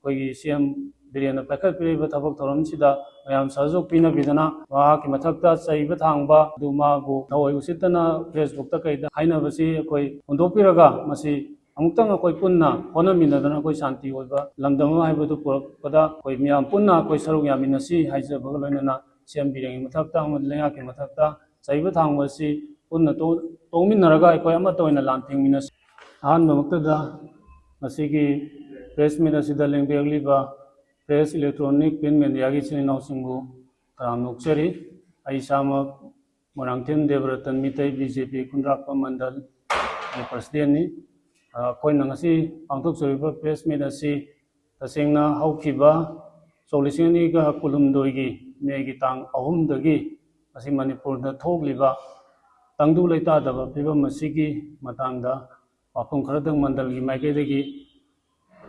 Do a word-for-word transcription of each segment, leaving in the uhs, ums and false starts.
ꯑꯩꯈꯣꯏꯒꯤ ꯁꯤ ꯑꯦꯝ ꯕꯤꯔꯦꯟꯅ ꯄꯥꯏꯈꯠꯄꯤꯔꯤꯕ ꯊꯕꯛ ꯊꯧꯔꯝꯁꯤꯗ ꯃꯌꯥꯝ ꯁꯍꯖꯣꯛ ꯄꯤꯅꯕꯤꯗꯅ, ꯃꯍꯥꯛꯀꯤ ꯃꯊꯛꯇ ꯆꯩꯕ ꯊꯥꯡꯕ ꯑꯗꯨ ꯃꯥꯕꯨ ꯊꯑꯣꯏ ꯎꯁꯤꯠꯇꯅ ꯐꯦꯁꯕꯨꯛꯇ ꯀꯩꯗ ꯍꯥꯏꯅꯕꯁꯤ ꯑꯩꯈꯣꯏ ꯍꯨꯟꯗꯣꯛꯄꯤꯔꯒ, ꯃꯁꯤ ꯑꯃꯨꯛꯇꯪ ꯑꯩꯈꯣꯏ ꯄꯨꯟꯅ ꯍꯣꯠꯅꯃꯤꯟꯅꯗꯅ ꯑꯩꯈꯣꯏ ꯁꯥꯟꯇꯤ ꯑꯣꯏꯕ ꯂꯝꯗꯝ ꯑꯃ ꯍꯥꯏꯕꯗꯨ ꯄꯨꯔꯛꯄꯗ ꯑꯩꯈꯣꯏ ꯃꯤꯌꯥꯝ ꯄꯨꯟꯅ ꯑꯩꯈꯣꯏ ꯁꯔꯨꯛ ꯌꯥꯃꯤꯟꯅꯁꯤ ꯍꯥꯏꯖꯕꯒ ꯂꯣꯏꯅꯅ, ꯁꯤ ꯑꯦꯝ ꯕꯤꯔꯦꯟꯒꯤ ꯃꯊꯛꯇ ꯑꯃꯗꯤ ꯂꯩꯉꯥꯛꯀꯤ ꯃꯊꯛꯇ ꯆꯩꯕ ꯊꯥꯡꯕ ꯑꯁꯤ ꯄꯨꯟꯅ ꯇꯣ-, ꯇꯣꯛꯃꯤꯟꯅꯔꯒ ꯑꯩꯈꯣꯏ ꯑꯃꯠꯇ ꯑꯣꯏꯅ ꯂꯥꯟ ꯊꯦꯡꯃꯤꯟꯅꯁꯤ꯫ ꯑꯍꯥꯟꯕꯃꯛꯇꯗ ꯉꯁꯤꯒꯤ ꯄ꯭ꯔꯦꯁ ꯃꯤꯠ ꯑꯁꯤꯗ ꯂꯦꯡꯕꯤꯔꯛꯂꯤꯕ ꯄ꯭ꯔꯦꯁ, ꯏꯂꯦꯛꯇ꯭ꯔꯣꯅꯤꯛ, ꯄ꯭ꯔꯤꯟ ꯃꯦꯗꯤꯌꯥꯒꯤ ꯏꯆꯤꯜ ꯏꯅꯥꯎꯁꯤꯡꯕꯨ ꯇꯔꯥꯝꯅ ꯑꯣꯛꯆꯔꯤ꯫ ꯑꯩ ꯏꯁꯥꯃꯛ ꯃꯣꯏꯔꯥꯡꯊꯦꯝ ꯗꯦꯕꯔꯇꯟ ꯃꯤꯇꯩ, ꯕꯤ ꯖꯦ ꯄꯤ ꯈꯨꯟꯗ꯭ꯔꯥꯛꯄꯝ ꯃꯟꯗꯜ ꯄ꯭ꯔꯁꯤꯗꯦꯟꯅꯤ꯫ ꯑ, ꯑꯩꯈꯣꯏꯅ ꯉꯁꯤ ꯄꯥꯡꯊꯣꯛꯆꯔꯤꯕ ꯄ꯭ꯔꯦꯁ ꯃꯤꯠ ꯑꯁꯤ ꯇꯁꯦꯡꯅ ꯍꯧꯈꯤꯕ ꯁꯣꯛ ꯂꯤꯁꯤꯡ ꯑꯅꯤꯒ ꯀꯨꯟꯍꯨꯝꯗꯣꯏꯒꯤ ꯃꯦꯒꯤ ꯇꯥꯡ ꯑꯍꯨꯝꯗꯒꯤ ꯉꯁꯤ ꯃꯅꯤꯄꯨꯔꯗ ꯊꯣꯛꯂꯤꯕ ꯇꯪꯗꯨ ꯂꯩꯇꯥꯗꯕ ꯐꯤꯕꯝ ꯑꯁꯤꯒꯤ ꯃꯇꯥꯡꯗ ꯋꯥꯐꯝ ꯈꯔꯗꯪ ꯃꯟꯗꯜꯒꯤ ꯃꯥꯏꯀꯩꯗꯒꯤ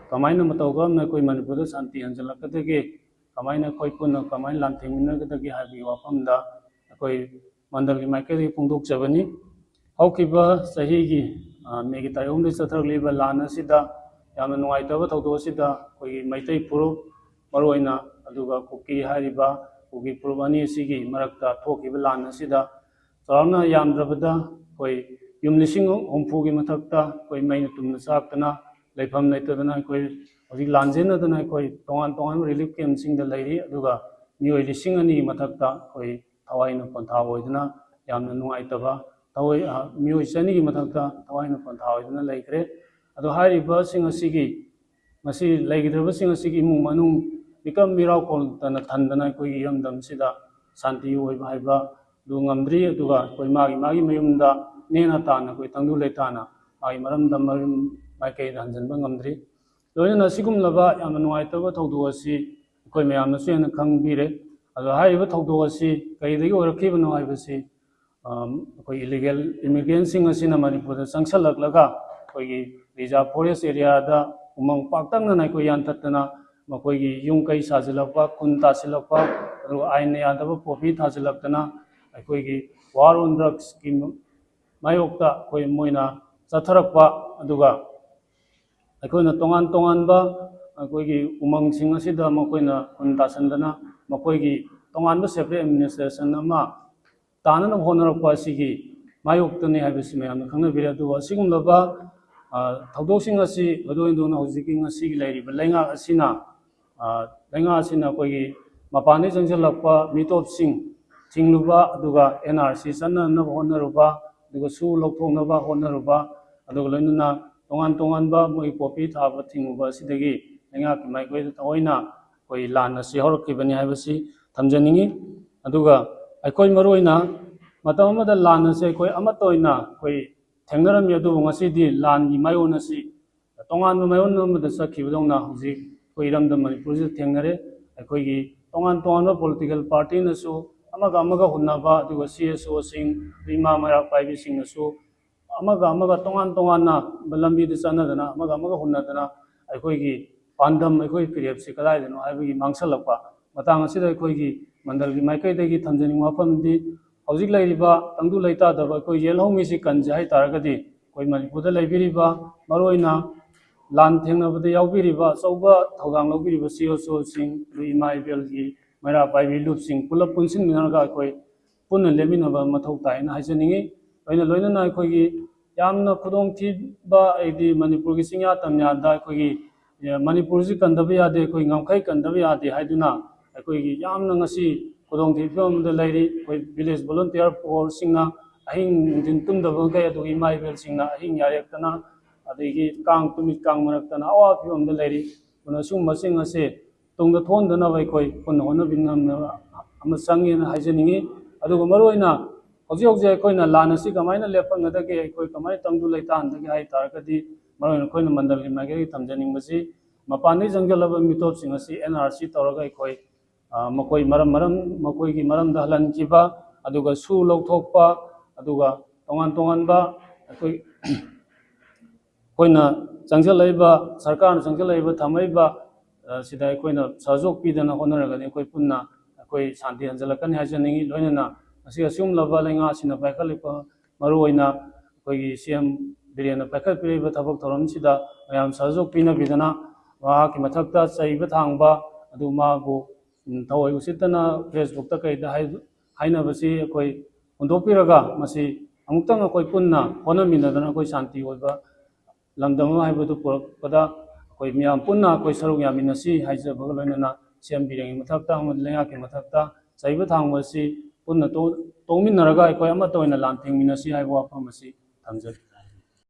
ꯀꯃꯥꯏꯅ ꯃꯇꯧ ꯀꯔꯝꯅ ꯑꯩꯈꯣꯏ ꯃꯅꯤꯄꯨꯔꯗ ꯁꯥꯟꯇꯤ ꯍꯟꯖꯤꯜꯂꯛꯀꯗꯒꯦ, ꯀꯃꯥꯏꯅ ꯑꯩꯈꯣꯏ ꯄꯨꯟꯅ ꯀꯃꯥꯏꯅ ꯂꯥꯟꯊꯦꯡꯃꯤꯟꯅꯒꯗꯒꯦ ꯍꯥꯏꯕꯒꯤ ꯋꯥꯐꯝꯗ ꯑꯩꯈꯣꯏ ꯃꯟꯗꯜꯒꯤ ꯃꯥꯏꯀꯩꯗꯒꯤ ꯐꯣꯡꯗꯣꯛꯆꯕꯅꯤ꯫ ꯍꯧꯈꯤꯕ ꯆꯍꯤꯒꯤ, ꯑ, ꯃꯦꯒꯤ ꯇꯥꯔꯤꯛ ꯑꯍꯨꯝꯗꯒꯤ ꯆꯠꯊꯔꯛꯂꯤꯕ ꯂꯥꯟ ꯑꯁꯤꯗ ꯌꯥꯝꯅ ꯅꯨꯡꯉꯥꯏꯇꯕ ꯊꯧꯗꯣꯛ ꯑꯁꯤꯗ ꯑꯩꯈꯣꯏꯒꯤ ꯃꯩꯇꯩ ꯐꯨꯔꯨꯞ ꯃꯔꯨꯑꯣꯏꯅ, ꯑꯗꯨꯒ ꯀꯨꯀꯤ ꯍꯥꯏꯔꯤꯕ ꯀꯨꯀꯤ ꯐꯨꯔꯨꯞ ꯑꯅꯤ ꯑꯁꯤꯒꯤ ꯃꯔꯛꯇ ꯊꯣꯛꯈꯤꯕ ꯂꯥꯟ ꯑꯁꯤꯗ ꯆꯥꯎꯔꯥꯛꯅ ꯌꯥꯝꯗ꯭ꯔꯕꯗ ꯑꯩꯈꯣꯏ ꯌꯨꯝ ꯂꯤꯁꯤꯡ ꯍꯨꯝꯐꯨꯒꯤ ꯃꯊꯛꯇ ꯑꯩꯈꯣꯏ ꯃꯩꯅ ꯇꯨꯝꯅ ꯆꯥꯛꯇꯅ, ꯂꯩꯐꯝ ꯂꯩꯇꯗꯅ ꯑꯩꯈꯣꯏ ꯍꯧꯖꯤꯛ ꯂꯥꯟꯖꯦꯟꯅꯗꯅ ꯑꯩꯈꯣꯏ ꯇꯣꯉꯥꯟ ꯇꯣꯉꯥꯟꯕ ꯔꯤꯂꯤꯐ ꯀꯦꯝꯞꯁꯤꯡꯗ ꯂꯩꯔꯤ꯫ ꯑꯗꯨꯒ ꯃꯤꯑꯣꯏ ꯂꯤꯁꯤꯡ ꯑꯅꯤꯒꯤ ꯃꯊꯛꯇ ꯑꯩꯈꯣꯏ ꯊꯋꯥꯏꯅ ꯄꯣꯟꯊꯥ ꯑꯣꯏꯗꯨꯅ ꯌꯥꯝꯅ ꯅꯨꯡꯉꯥꯏꯇꯕ, ꯊꯋꯥꯏ, ꯑ, ꯃꯤꯑꯣꯏ ꯆꯅꯤꯒꯤ ꯃꯊꯛꯇ ꯊꯋꯥꯏꯅ ꯄꯣꯟꯊꯥ ꯑꯣꯏꯗꯨꯅ ꯂꯩꯈ꯭ꯔꯦ꯫ ꯑꯗꯣ ꯍꯥꯏꯔꯤꯕꯁꯤꯡ ꯑꯁꯤꯒꯤ, ꯃꯁꯤ ꯂꯩꯈꯤꯗ꯭ꯔꯕꯁꯤꯡ ꯑꯁꯤꯒꯤ ꯏꯃꯨꯡ ꯃꯅꯨꯡ ꯃꯤꯀꯝ ꯃꯤꯔꯥꯎ ꯀꯣꯟꯗꯅ ꯊꯟꯗꯅ ꯑꯩꯈꯣꯏꯒꯤ ꯏꯔꯝꯗꯝꯁꯤꯗ ꯁꯥꯟꯇꯤ ꯑꯣꯏꯕ ꯍꯥꯏꯕ ꯑꯗꯨ ꯉꯝꯗ꯭ꯔꯤ꯫ ꯑꯗꯨꯒ ꯑꯩꯈꯣꯏ ꯃꯥꯒꯤ ꯃꯥꯒꯤ ꯃꯌꯨꯝꯗ ꯅꯦꯅ ꯇꯥꯅ ꯑꯩꯈꯣꯏ ꯇꯪꯗꯨ ꯂꯩꯇꯥꯅ ꯃꯥꯒꯤ ꯃꯔꯝꯗꯝ ꯃꯌꯨꯝ ꯃꯥꯏꯀꯩꯗ ꯍꯟꯖꯤꯟꯕ ꯉꯝꯗ꯭ꯔꯤ꯫ ꯂꯣꯏꯅꯅ ꯑꯁꯤꯒꯨꯝꯂꯕ ꯌꯥꯝꯅ ꯅꯨꯡꯉꯥꯏꯇꯕ ꯊꯧꯗꯣꯛ ꯑꯁꯤ ꯑꯩꯈꯣꯏ ꯃꯌꯥꯝꯅꯁꯨ ꯍꯦꯟꯅ ꯈꯪꯕꯤꯔꯦ꯫ ꯑꯗꯣ ꯍꯥꯏꯔꯤꯕ ꯊꯧꯗꯣꯛ ꯑꯁꯤ ꯀꯔꯤꯗꯒꯤ ꯑꯣꯏꯔꯛꯈꯤꯕꯅꯣ ꯍꯥꯏꯕꯁꯤ, ꯑꯝ, ꯑꯩꯈꯣꯏ ꯏꯂꯤꯒꯦꯜ ꯏꯃꯤꯒ꯭ꯔꯦꯟꯁꯤꯡ ꯑꯁꯤꯅ ꯃꯅꯤꯄꯨꯔꯗ ꯆꯪꯁꯜꯂꯛꯂꯒ ꯑꯩꯈꯣꯏꯒꯤ ꯔꯤꯖꯥꯔꯚ ꯐꯣꯔꯦꯁ ꯑꯦꯔꯤꯌꯥꯗ ꯎꯃꯪ ꯄꯥꯛꯇꯛꯅꯅ ꯑꯩꯈꯣꯏ ꯌꯥꯟꯊꯠꯇꯅ ꯃꯈꯣꯏꯒꯤ ꯌꯨꯝ ꯀꯩ ꯁꯥꯖꯤꯜꯂꯛꯄ, ꯈꯨꯟ ꯇꯥꯁꯤꯜꯂꯛꯄ, ꯑꯗꯨꯒ ꯑꯥꯏꯟꯅ ꯌꯥꯗꯕ ꯄꯣꯄꯤ ꯊꯥꯖꯤꯜꯂꯛꯇꯅ ꯑꯩꯈꯣꯏꯒꯤ war on drugsꯀꯤ ꯃꯥꯌꯣꯛꯇ ꯑꯩꯈꯣꯏ ꯃꯣꯏꯅ ꯆꯠꯊꯔꯛꯄ, ꯑꯗꯨꯒ ꯑꯩꯈꯣꯏꯅ ꯇꯣꯉꯥꯟ ꯇꯣꯉꯥꯟꯕ ꯑꯩꯈꯣꯏꯒꯤ ꯎꯃꯪꯁꯤꯡ ꯑꯁꯤꯗ ꯃꯈꯣꯏꯅ ꯈꯨꯟ ꯇꯥꯁꯟꯗꯅ ꯃꯈꯣꯏꯒꯤ ꯇꯣꯉꯥꯟꯕ separate administration ꯑꯃ ꯇꯥꯅꯅꯕ ꯍꯣꯠꯅꯔꯛꯄ ꯑꯁꯤꯒꯤ ꯃꯥꯌꯣꯛꯇꯅꯤ ꯍꯥꯏꯕꯁꯤ ꯃꯌꯥꯝꯅ ꯈꯪꯅꯕꯤꯔꯦ꯫ ꯑꯗꯨꯒ ꯑꯁꯤꯒꯨꯝꯂꯕ, ꯑ, ꯊꯧꯗꯣꯛꯁꯤꯡ ꯑꯁꯤ ꯊꯣꯏꯗꯣꯛ ꯍꯦꯟꯗꯣꯛꯅ ꯍꯧꯖꯤꯛꯀꯤ ꯉꯁꯤꯒꯤ ꯂꯩꯔꯤꯕ ꯂꯩꯉꯥꯛ ꯑꯁꯤꯅ, ꯑ, ꯂꯩꯉꯥꯛ ꯑꯁꯤꯅ ꯑꯩꯈꯣꯏꯒꯤ ꯃꯄꯥꯟꯗꯒꯤ ꯆꯪꯁꯤꯜꯂꯛꯄ ꯃꯤꯇꯣꯞꯁꯤꯡ ꯊꯤꯡꯂꯨꯕ, ꯑꯗꯨꯒ N R C ꯆꯠꯅꯅꯕ ꯍꯣꯠꯅꯔꯨꯕ, ꯑꯗꯨꯒ ꯁꯨ ꯂꯧꯊꯣꯛꯅꯕ ꯍꯣꯠꯅꯔꯨꯕ, ꯑꯗꯨꯒ ꯂꯣꯏꯅꯅ ꯇꯣꯉꯥꯟ ꯇꯣꯉꯥꯟꯕ ꯃꯣꯏ poppy ꯊꯥꯕ ꯊꯤꯡꯉꯨꯕ ꯑꯁꯤꯗꯒꯤ ꯂꯩꯉꯥꯛꯀꯤ ꯃꯥꯏꯀꯩꯗ ꯊꯑꯣꯏꯅ ꯑꯩꯈꯣꯏ ꯂꯥꯟ ꯑꯁꯤ ꯍꯧꯔꯛꯈꯤꯕꯅꯤ ꯍꯥꯏꯕꯁꯤ ꯊꯝꯖꯅꯤꯡꯏ꯫ ꯑꯗꯨꯒ ꯑꯩꯈꯣꯏ ꯃꯔꯨꯑꯣꯏꯅ ꯃꯇꯝ ꯑꯃꯗ ꯂꯥꯟ ꯑꯁꯦ ꯑꯩꯈꯣꯏ ꯑꯃꯠꯇ ꯑꯣꯏꯅ ꯑꯩꯈꯣꯏ ꯊꯦꯡꯅꯔꯝꯃꯤ, ꯑꯗꯨꯕꯨ ꯉꯁꯤꯗꯤ ꯂꯥꯟꯒꯤ ꯃꯥꯏꯑꯣꯟ ꯑꯁꯤ ꯇꯣꯉꯥꯟꯕ ꯃꯥꯏꯑꯣꯟ ꯑꯃꯗ ꯆꯠꯈꯤꯕꯗꯧꯅ ꯍꯧꯖꯤꯛ ꯑꯩꯈꯣꯏ ꯏꯔꯝꯗꯝ ꯃꯅꯤꯄꯨꯔꯁꯤꯗ ꯊꯦꯡꯅꯔꯦ꯫ ꯑꯩꯈꯣꯏꯒꯤ ꯇꯣꯉꯥꯟ ꯇꯣꯉꯥꯟꯕ political partyꯅꯁꯨ ꯑꯃꯒ ꯑꯃꯒ ꯍꯨꯟꯅꯕ, ꯑꯗꯨꯒ C S Oꯁꯤꯡ, ꯏꯃꯥ ꯃꯩꯔꯥ ꯄꯥꯏꯕꯤꯁꯤꯡꯅꯁꯨ ꯑꯃꯒ ꯑꯃꯒ ꯇꯣꯉꯥꯟ ꯇꯣꯉꯥꯟꯅ ꯂꯝꯕꯤꯗ ꯆꯠꯅꯗꯅ, ꯑꯃꯒ ꯑꯃꯒ ꯍꯨꯟꯅꯗꯅ ꯑꯩꯈꯣꯏꯒꯤ ꯄꯥꯟꯗꯝ, ꯑꯩꯈꯣꯏ ꯐꯤꯔꯦꯞꯁꯤ ꯀꯗꯥꯏꯗꯅꯣ ꯍꯥꯏꯕꯒꯤ ꯃꯥꯡꯁꯜꯂꯛꯄ ꯃꯇꯥꯡ ꯑꯁꯤꯗ ꯑꯩꯈꯣꯏꯒꯤ ꯃꯟꯗꯜꯒꯤ ꯃꯥꯏꯀꯩꯗꯒꯤ ꯊꯝꯖꯅꯤꯡꯕ ꯋꯥꯐꯝꯗꯤ, ꯍꯧꯖꯤꯛ ꯂꯩꯔꯤꯕ ꯇꯪꯗꯨ ꯂꯩꯇꯥꯗꯕ ꯑꯩꯈꯣꯏ ꯌꯦꯜꯍꯧꯃꯤꯁꯤ ꯀꯟꯁꯦ ꯍꯥꯏ ꯇꯥꯔꯒꯗꯤ, ꯑꯩꯈꯣꯏ ꯃꯅꯤꯄꯨꯔꯗ ꯂꯩꯕꯤꯔꯤꯕ, ꯃꯔꯨꯑꯣꯏꯅ ꯂꯥꯟ ꯊꯦꯡꯅꯕꯗ ꯌꯥꯎꯕꯤꯔꯤꯕ, ꯑꯆꯧꯕ ꯊꯧꯗꯥꯡ ꯂꯧꯕꯤꯔꯤꯕ C S Oꯁꯤꯡ, ꯑꯗꯨ ꯏꯃꯥ ꯏꯕꯦꯜꯒꯤ ꯃꯩꯔꯥ ꯄꯥꯏꯕꯤ ꯂꯨꯞꯁꯤꯡ ꯄꯨꯂꯞ ꯄꯨꯟꯁꯤꯟꯃꯤꯟꯅꯔꯒ ꯑꯩꯈꯣꯏ ꯄꯨꯟꯅ ꯂꯦꯞꯃꯤꯟꯅꯕ ꯃꯊꯧ ꯇꯥꯏꯅ ꯍꯥꯏꯖꯅꯤꯡꯏ꯫ ꯂꯣꯏꯅ ꯂꯣꯏꯅꯅ ꯑꯩꯈꯣꯏꯒꯤ ꯌꯥꯝꯅ ꯈꯨꯗꯣꯡꯊꯤꯕ, ꯍꯥꯏꯗꯤ ꯃꯅꯤꯄꯨꯔꯒꯤ ꯆꯤꯡꯌꯥ ꯇꯝꯌꯥꯗ ꯑꯩꯈꯣꯏꯒꯤ, ꯑꯦ, ꯃꯅꯤꯄꯨꯔꯁꯤ ꯀꯟꯗꯕ ꯌꯥꯗꯦ, ꯑꯩꯈꯣꯏ ꯉꯝꯈꯩ ꯀꯟꯗꯕ ꯌꯥꯗꯦ ꯍꯥꯏꯗꯨꯅ ꯑꯩꯈꯣꯏꯒꯤ ꯌꯥꯝꯅ ꯉꯁꯤ ꯈꯨꯗꯣꯡꯊꯤꯕ ꯐꯤꯕꯝ ꯑꯃꯗ ꯂꯩꯔꯤ꯫ ꯑꯩꯈꯣꯏ village volunteer forceꯁꯤꯡꯅ ꯑꯍꯤꯡ ꯅꯨꯡꯊꯤꯟ ꯇꯨꯝꯗꯕ ꯃꯈꯩ, ꯑꯗꯨꯒ ꯏꯃꯥ ꯏꯕꯦꯜꯁꯤꯡꯅ ꯑꯍꯤꯡ ꯌꯥꯔꯦꯛꯇꯅ, ꯑꯗꯒꯤ ꯀꯥꯡ ꯇꯨꯃꯤꯠ ꯀꯥꯡ ꯃꯔꯛꯇꯅ ꯑꯋꯥꯕ ꯐꯤꯕꯝꯗ ꯂꯩꯔꯤ꯫ ꯑꯗꯨꯅ ꯁꯤꯒꯨꯝꯕꯁꯤꯡ ꯑꯁꯦ ꯇꯨꯡꯗ ꯊꯣꯟꯗꯅꯕ ꯑꯩꯈꯣꯏ ꯄꯨꯟꯅ ꯍꯣꯠꯅꯃꯤꯟꯅꯕ ꯑꯃ ꯆꯪꯉꯦꯅ ꯍꯥꯏꯖꯅꯤꯡꯉꯤ꯫ ꯑꯗꯨꯒ ꯃꯔꯨꯑꯣꯏꯅ ꯍꯧꯖꯤꯛ ꯍꯧꯖꯤꯛ ꯑꯩꯈꯣꯏꯅ ꯂꯥꯟ ꯑꯁꯤ ꯀꯃꯥꯏꯅ ꯂꯦꯞꯍꯟꯒꯗꯒꯦ, ꯑꯩꯈꯣꯏ ꯀꯃꯥꯏꯅ ꯇꯪꯗꯨ ꯂꯩꯇꯥꯍꯟꯒꯗꯒꯦ ꯍꯥꯏ ꯇꯥꯔꯒꯗꯤ, ꯃꯔꯨꯑꯣꯏꯅ ꯑꯩꯈꯣꯏꯅ ꯃꯟꯗꯜꯒꯤ ꯃꯥꯏꯀꯩꯗꯒꯤ ꯊꯝꯖꯅꯤꯡꯕꯁꯤ, ꯃꯄꯥꯟꯗꯒꯤ ꯆꯪꯁꯤꯜꯂꯕ ꯃꯤꯇꯣꯞꯁꯤꯡ ꯑꯁꯤ N R C ꯇꯧꯔꯒ ꯑꯩꯈꯣꯏ, ꯑ, ꯃꯈꯣꯏ ꯃꯔꯝ, ꯃꯔꯝ, ꯃꯈꯣꯏꯒꯤ ꯃꯔꯝꯗ ꯍꯜꯍꯟꯈꯤꯕ, ꯑꯗꯨꯒ ꯁꯨ ꯂꯧꯊꯣꯛꯄ, ꯑꯗꯨꯒ ꯇꯣꯉꯥꯟ ꯇꯣꯉꯥꯟꯕ ꯑꯩꯈꯣꯏ ꯑꯩꯈꯣꯏꯅ ꯆꯪꯁꯤꯜꯂꯛꯏꯕ, ꯁꯔꯀꯥꯔꯅ ꯆꯪꯁꯤꯜꯂꯛꯏꯕ, ꯊꯝꯃꯛꯏꯕ, ꯑ, ꯁꯤꯗ ꯑꯩꯈꯣꯏꯅ ꯁꯍꯖꯣꯛ ꯄꯤꯗꯅ ꯍꯣꯠꯅꯔꯒꯗꯤ ꯑꯩꯈꯣꯏ ꯄꯨꯟꯅ ꯑꯩꯈꯣꯏ ꯁꯥꯟꯇꯤ ꯍꯟꯖꯤꯜꯂꯛꯀꯅꯤ ꯍꯥꯏꯖꯅꯤꯡꯏ꯫ ꯂꯣꯏꯅꯅ ꯉꯁꯤ ꯑꯁꯤꯒꯨꯝꯂꯕ ꯂꯩꯉꯥꯛꯁꯤꯡꯅ ꯄꯥꯏꯈꯠꯂꯛꯄ, ꯃꯔꯨꯑꯣꯏꯅ ꯑꯩꯈꯣꯏꯒꯤ C M ꯕꯤꯔꯦꯟꯅ ꯄꯥꯏꯈꯠꯄꯤꯔꯛꯏꯕ ꯊꯕꯛ ꯊꯧꯔꯝꯁꯤꯗ ꯃꯌꯥꯝ ꯁꯍꯖꯣꯛ ꯄꯤꯅꯕꯤꯗꯅ ꯃꯍꯥꯛꯀꯤ ꯃꯊꯛꯇ ꯆꯩꯕ ꯊꯥꯡꯕ ꯑꯗꯨ ꯃꯥꯕꯨ, ꯎꯝ, ꯊꯑꯣꯏ ꯎꯁꯤꯠꯇꯅ Facebookꯇ ꯀꯩꯗ ꯍꯥꯏ-, ꯍꯥꯏꯅꯕꯁꯤ ꯑꯩꯈꯣꯏ ꯍꯨꯟꯗꯣꯛꯄꯤꯔꯒ ꯃꯁꯤ ꯑꯃꯨꯛꯇꯪ ꯑꯩꯈꯣꯏ ꯄꯨꯟꯅ ꯍꯣꯠꯅꯃꯤꯟꯅꯗꯅ ꯑꯩꯈꯣꯏ ꯁꯥꯟꯇꯤ ꯑꯣꯏꯕ ꯂꯝꯗꯝ ꯑꯃ ꯍꯥꯏꯕꯗꯨ ꯄꯨꯔꯛꯄꯗ ꯑꯩꯈꯣꯏ ꯃꯤꯌꯥꯝ ꯄꯨꯟꯅ ꯑꯩꯈꯣꯏ ꯁꯔꯨꯛ ꯌꯥꯃꯤꯟꯅꯁꯤ ꯍꯥꯏꯖꯕꯒ ꯂꯣꯏꯅꯅ ꯁꯤ ꯑꯦꯝ ꯕꯤꯔꯦꯟꯒꯤ ꯃꯊꯛꯇ ꯑꯃꯗꯤ ꯂꯩꯉꯥꯛꯀꯤ ꯃꯊꯛꯇ ꯆꯩꯕ ꯊꯥꯡꯕ ꯑꯁꯤ ꯄꯨꯟꯅ ꯇꯣ-, ꯇꯣꯛꯃꯤꯟꯅꯔꯒ ꯑꯩꯈꯣꯏ ꯑꯃꯠꯇ ꯑꯣꯏꯅ ꯂꯥꯟꯊꯦꯡꯃꯤꯟꯅꯁꯤ ꯍꯥꯏꯕ ꯋꯥꯐꯝ ꯑꯁꯤ ꯊꯝꯖꯔꯤ꯫